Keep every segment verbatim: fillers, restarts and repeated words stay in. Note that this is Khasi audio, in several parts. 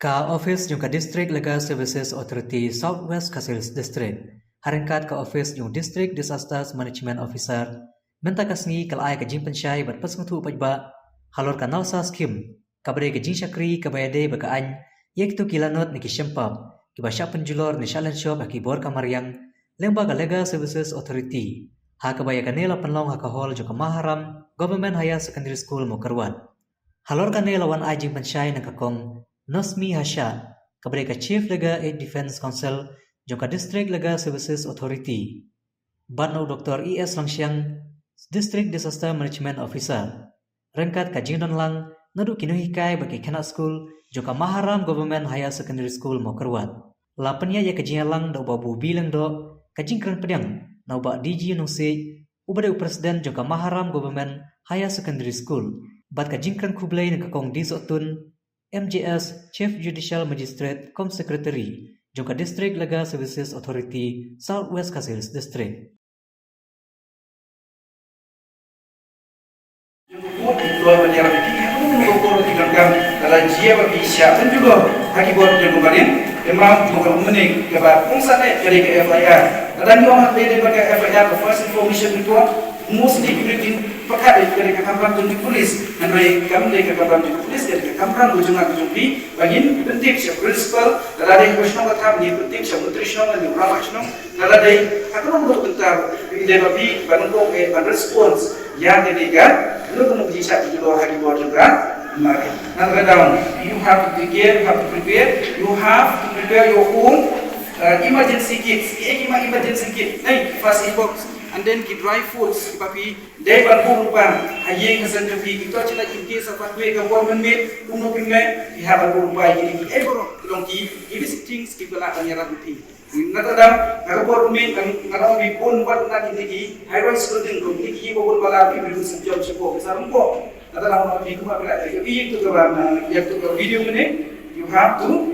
Ka office jong ka District Legal Services Authority South West Khasi Hills District, ha ryngkat ka office jong District Disasters Management Officer, mynta ka sngi ka la ai ka jingpynshai bad pynsngewthuh paidbah halor ka NALSA scheme, kaba dei ka jingshakri kaba ïadei bad ka aiñ ïa kito ki lanot ne ki shempap kiba shah pynjulor ne shah len shop ha ki bor ka mariang, lyngba ka Legal Services Authority, ha kaba ïa kane la pynlong ha ka hall jong ka Maharam Government Higher Secondary School, Mawkyrwat. Halor kane la wan ai jingpynshai na ka Kong Nosmi Hashah, kaba dei ka Chief Legal Aid Defence Counsel jong ka District Legal Services Authority, bad na u Doktor E S Rangshang, District Disaster Management Officer, ryngkat ka jingdon lang naduh ki nonghikai bad ki khynnah skul jong ka Maharam Government Higher Secondary School, Mawkyrwat. La pynïaid ïa ka jingïalang da u Bah Bubi Lyngdoh, ka jingkren pdiang na u Bah D G Nongsiej, uba dei u President jong ka Maharam Government Higher Secondary School, bad ka jingkren khublei na ka Kong D Sohtun, M J S, Chief Judicial Magistrate cum Secretary jong ka District Legal Services Authority South West Khasi Hills District. Jong ka court ki kloi ban ïarap ïa phi ha kano kano ka por ba phi donkam, lada jia ba phi shah pynjulor ha ki bor jong ka mariang, te map jong ka umne kaba kongsan eh ka dei ka F I R. Lada ngi ong ha ka dei dei ba ka F I R, ka First Information Report, mostly ki briew kin pyrkhat eh ka dei ka kamram jong ki police. Hynrei kam dei ka kamram jong ki police, ka dei ka kamram ka jong nga ka jong phi ba ngin pyntip sha principal, lada dei ha ka shnong ka thap ngin pyntip sha myntri shnong lane u rangbah shnong. Lada dei ha kano kano ka bynta, dei ba phi ban ong eh ban response ïa kane ka, kano kano ka jingshah jingdor ha ki bor jong ka mariang. Nangta ka daw, you have to prepare, you have to prepare, you have to prepare your own, uh, emergency kits. Ki ei ki ma emergency kit? Nai, first aid box, and then ki dry foods kiba phi dei ban buh lypa ha ïing ha sem jong phi, ki torchlight in case of earthquake, ka bor mynmiet, kumno phi meh, phi hap ban buh lypa ïa kine kiei baroh ki long ki, ki basic things kiba lah ban ïarap ïa phi. Nangta dang, nga ka bor mynmiet, nga, nga ong phi bun wat na kine ki high rise building, kum kine ki ïing ba bun ba la phi, phi sim jam shapoh, phi sa rung poh. Nangta dang, nga ong phi kumba phi la ïohi ïa katu ka, ïa katu ka video mynne, you have to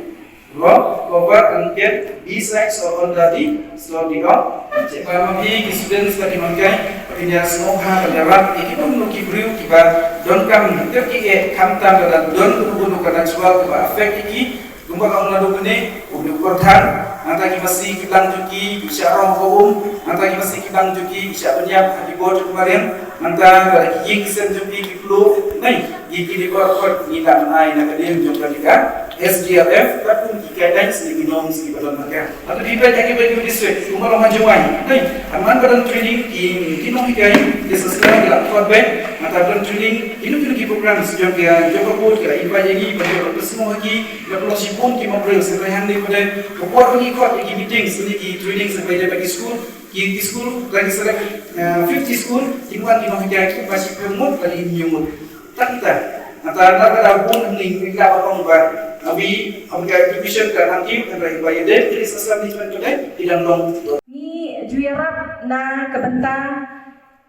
roll over and get B sides or under the story of. Check ba ma phi ki students ba ki nonghikai, ba kin ïa sngewbha ban ïarap ïa kino kino ki briew kiba donkam, ki eh khamtam lada don kano kano ka natural kaba affect ïa ki, kumba nga ong naduh mynne, um ïa u kyrthan, nangta ki masi ki blang jong ki, ki shah rong ha um, nangta ki masi ki blang jong ki, ki shah pynïap ha ki bor jong ka mariang, nangta lada ki ïing ki sem jong ki ki pynlut, nai, ki ki dei ba khot ngi dang ai na ka liang jong ka S D R F, bad kum ki guidelines ne ki norms kiba don ha ka. Hato phi peit ha kiwei kiwei district, kumba long ha Jowai, nai, ha man ba don training ki, ki nonghikai disaster ki la khot beit, nangta ba don training, kino kino ki programs jong ka, jong ka court ki la invite ïa ngi, ba ki la pynsngew ha ki, ba ki la shibun ki mock drills, hynrei hangne pat ka por ba ngi khot ïa ki meetings ne ki trainings ba ïadei bad ki school, ki, ki school, la ki select, eh, fifty school, ki wan ki nonghikai kiba shiphew ngut, la ki hynñiew ngut. Tang kita. Nangta na ka daw bun ngi ngi la ba ong ba, ah, wi, ong ka education ka nang ki, kan rai ba ïa dei, disaster management ka dei, ki dang long. Ngi ju ïarap na ka bynta,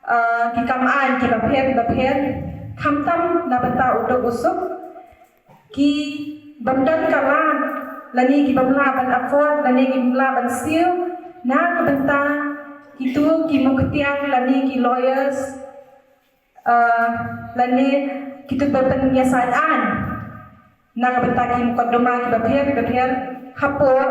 ah, ki kam aiñ kiba pher kiba pher, khamtam na bynta u duk u suk, ki bym don ka lad, lane ki bym lah ban afford, lane ki bym lah ban siew, na ka bynta kito ki muktiang, lane ki lawyers, ah, lane kito ba pynïasaid aiñ na ka bynta ki mukotduma kiba pher kiba pher, hapoh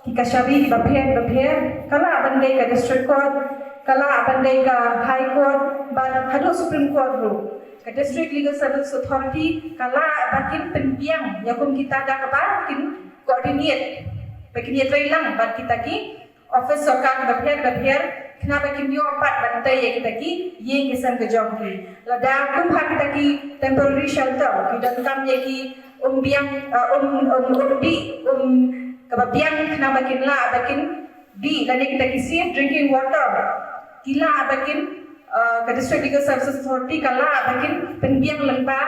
ki kashari kiba pher kiba pher, ka lah ban dei ka District Court, ka lah ban dei ka High Court, bad haduh Supreme Court ruh. Ka District Legal Services Authority ka lah ba kin pynbiang ïa kum kita da kaba kin coordinate, ba kin ïatrei lang bad kita ki office sorkar kiba pher kiba pher, khnang ba kin ïoh pat ban tei ïa kita ki ïing ki sem ka jong ki. Lada kum ha kita ki temporary shelter, ki donkam ïa ki um biang, uh, um, um, um dih, um kaba biang, khnang ba kin lah ba kin dih, lane kita ki safe drinking water, ki lah ba kin, uh, ka District Legal Services Authority ka lah ba kin pynbiang lyngba.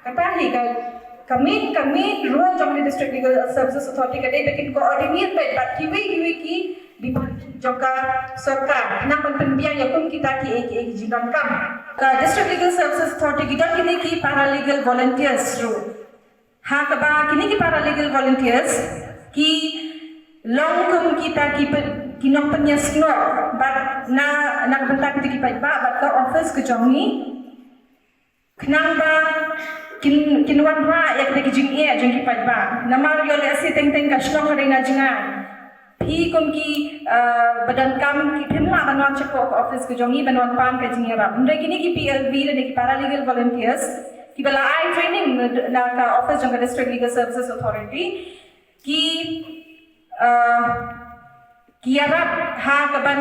Kata hi ka, ka main, ka main role jong ka District Legal Services Authority ka dei ba kin coordinate bad kiwei kiwei ki department jong ka sorkar, khnang ban pynbiang ïa kum kita ki, ki, ki jingdonkam. Ka District Legal Services Authority ki don kine ki paralegal volunteers ruh. Ha kaba kine ki paralegal volunteers ki long kum kita ki pen-, ki nongpynïasnoh bad na, na ka bynta kita ki paidbah bad ka office ka jong ngi. Khnang ba kin kin wanrah ïa kata ki jingeh jong ki paidbah. Namar ïoh lehse teng teng ka shnong ka dei na jngai. Phi kum ki, uh, ba donkam ki phim lah ban wan shapoh ka office ka jong ngi ban wan pan ka jingïarap. Hynrei kine ki P L V lane ki paralegal volunteers kiba la ai training na, na ka office jong ka District Legal Services Authority ki, uh, ki ïarap ha ka ban,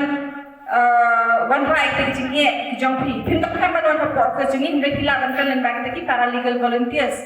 uh, wanrah ïa kata ki jingeh ki jong phi. Phim donkam ban wan shapoh office jong ngi, hynrei phi lah ban kren lyngba kita ki paralegal volunteers.